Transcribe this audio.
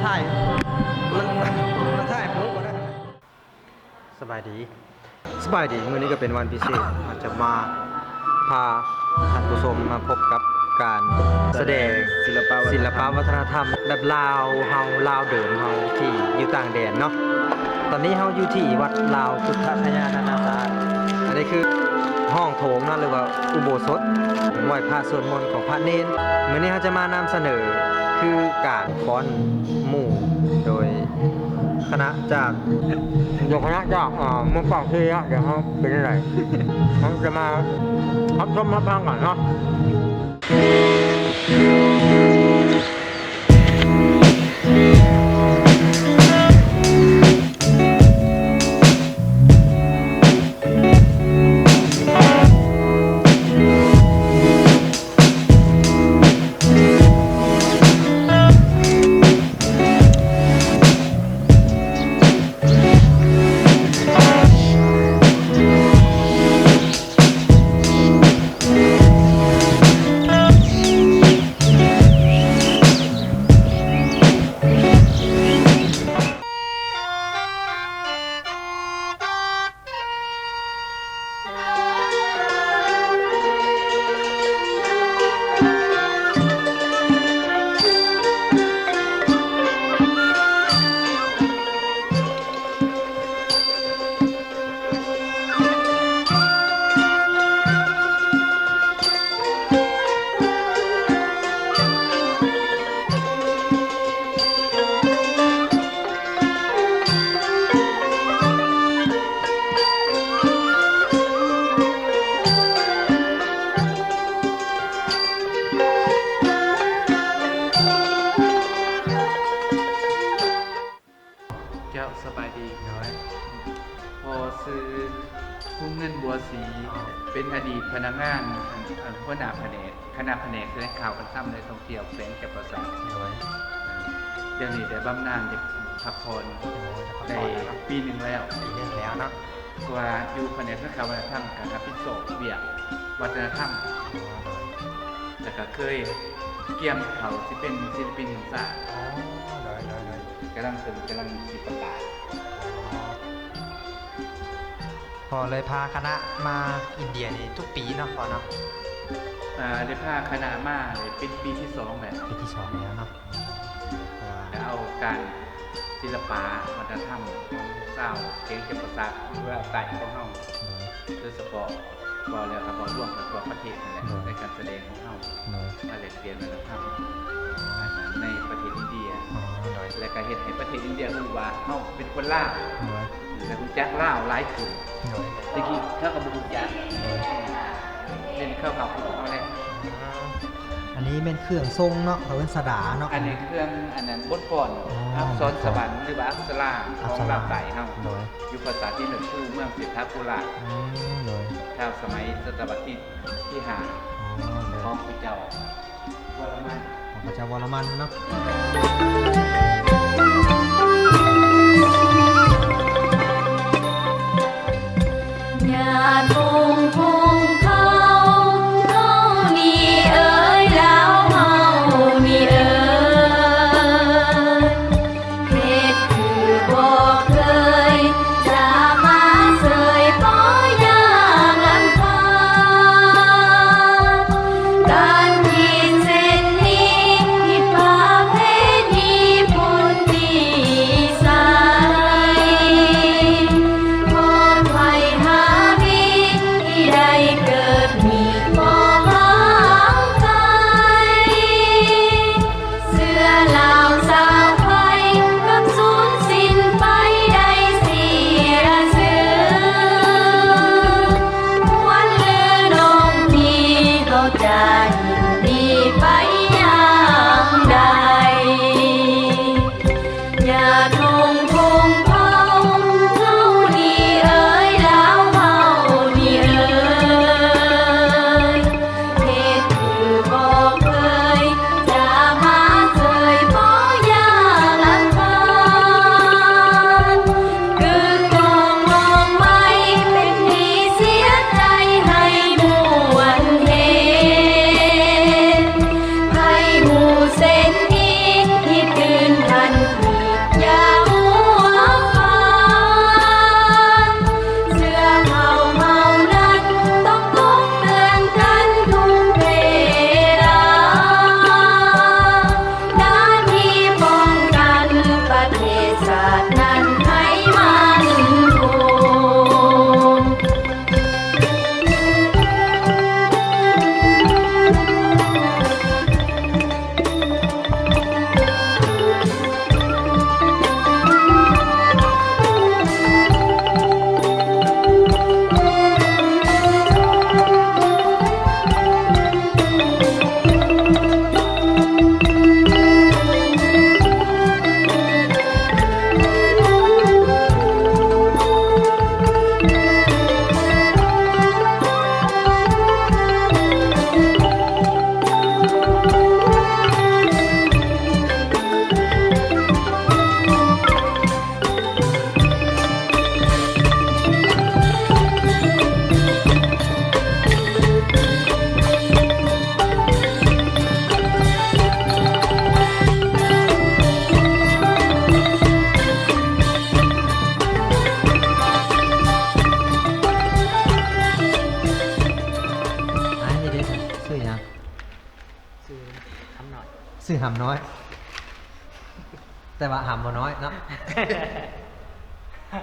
ຖ່າຍ ມັນ ມັນຖ່າຍໂປ້ບໍ່ໄດ້. ສະບາຍດີ ສະບາຍດີ ມື້ນີ້ກໍເປັນວັນພິເສດ ເຮົາຈະມາພາທ່ານຜູ້ຊົມມາພົບກັບການສະແດງ ສິລະປະວັດທະນະທຳ ສິລະປະວັດທະນະທຳແບບລາວເຮົາ ລາວເດີມເຮົາທີ່ຢູ່ຕ່າງແດນເນາະ. ຕອນນີ້ເຮົາຢູ່ທີ່ວັດລາວພຸດທະໄທຍານານາຊາດ. ອັນນີ້ຄືຫ້ອງໂຖງເນາະ ຫຼືວ່າອຸໂບສົດ ໄຫວ້ພະສວດມົນຂອງພະເນນ. ມື້ນີ້ເຮົາຈະມານຳສະເໜີຄືການຟ້ອນໝູ່ໂດຍ ຄະນະຈາກ ໂດຍຄະນະຈາກ ເອີ ເມືອງປາກເຊເນາະ. ດຽວເຮົາເປັນຈັ່ງໃດ ເຮົາຈະມາຮັບຊົມຮັບຟັງກັນເນາະ. ເຈົ້າ ສະບາຍດີ. ໂດຍ ພໍ່ຊື່ ພູເງິນ ບົວສີ ອໍ ເປັນອະດີດພະນັກງານ ອັນ ອັນ ຫົວໜ້າພະແນກ ຄະນະພະແນກຖະແຫຼງຂ່າວ ວັດທະນະທຳ ແລະ ທ່ອງທ່ຽວ ແຂວງຈຳປາສັກ. ໂດຍ ດຽວນີ້ໄດ້ບຳນານ ໄດ້ພັກຜ່ອນ ໂອ້ ໄດ້ພັກຜ່ອນແລ້ວເນາະ ໄດ້ປີໜຶ່ງແລ້ວ. ປີໜຶ່ງແລ້ວເນາະ. ເພາະວ່າຢູ່ພະແນກຖະແຫຼງຂ່າວ ວັດທະນະທຳ ກໍຮັບຜິດຊອບວຽກວັດທະນະທຳ. ອໍ ໂດຍ ແລ້ວກໍເຄີຍກຽມເຂົ້າຊິເປັນສິລະປິນແຫ່ງຊາດ. ອໍ ໂດຍ ໂດຍ ໂດຍ ກຳລັງເຊິ່ງ ກຳລັງຊິປະກາດ. ອໍ ພໍ່ເລີຍພາຄະນະມາອິນເດຍນີ້ທຸກປີເນາະ ພໍ່ເນາະ? ອ່າ ໄດ້ພາ ໄດ້ພາຄະນະມາ ເປັນປີທີສອງແລ້ວ. ປີທີສອງແລ້ວເນາະ. ເພາະວ່າ ແລ້ວເອົາການ ສິລະປະວັດທະນະທຳຂອງຊາວແຂວງຈຳປາສັກ ຫຼືວ່າໃຕ້ຂອງເຮົາ ໂດຍ ໂດຍສະເພາະ ເວົ້າແລ້ວກໍເວົ້າລວມກັນທົ່ວປະເທດນັ້ນແຫຼະ ໂດຍ ໃນການສະແດງຂອງເຮົາ ໂດຍ ມາແລກປ່ຽນວັດທະນະທຳ ອໍ ໃນປະເທດອິນເດຍ. ອໍ ໂດຍ ແລ້ວກໍເຮັດໃຫ້ປະເທດອິນເດຍຮູ້ວ່າເຮົາເປັນຄົນລາວ ໂດຍ ແລະ ຮູ້ຈັກລາວຫຼາຍຂຶ້ນ. ໂດຍ ແຕ່ກີ້ເຂົາກໍບໍ່ຮູ້ຈັກ ໂດຍ ເຫັນເຂົາເຂົ້າເຮົາແລ້ວ. ອໍ ອັນນີ້ແມ່ນເຄື່ອງຊົງເນາະ ເຂົາເອີ້ນສະດາເນາະ. ອັນນີ້ເຄື່ອງ ອັນນັ້ນ ບົດຟ້ອນ ອໍ ອັກສອນສະຫວັນ ບົດຟ້ອນ ຫຼືວ່າອັກສະລາຂອງລາວໃຕ້ເຮົາ. ໂດຍ ຢູ່ປາສາດທີ່ເນີນພູ ເມືອງເສດຖາໂຄລາດ. ອືມ ໂດຍ ແຖວສະໄໝສະຕະວັດທີ ທີຫ້າ ອໍ ໂດຍ ຂອງພະເຈົ້າວໍລະມັນ ຂອງພະເຈົ້າວໍລະມັນເນາະ. ຍາດອົງພອງເຮົາ ນ້ອງນີ້ເອີຍ ລາວເຮົານີ້ເອີຍ ເຮັດຄືບໍ່ເຄີຍຈະມາເຊີຍ ບໍ່ຢາກນຳພາ ການຄິດເຊັ່ນນີ້ ຜິດປະເພນີພຸດ ຊື່ຫຳນ້ອຍ ແຕ່ວ່າຫຳບໍ່ນ້ອຍເນາະ.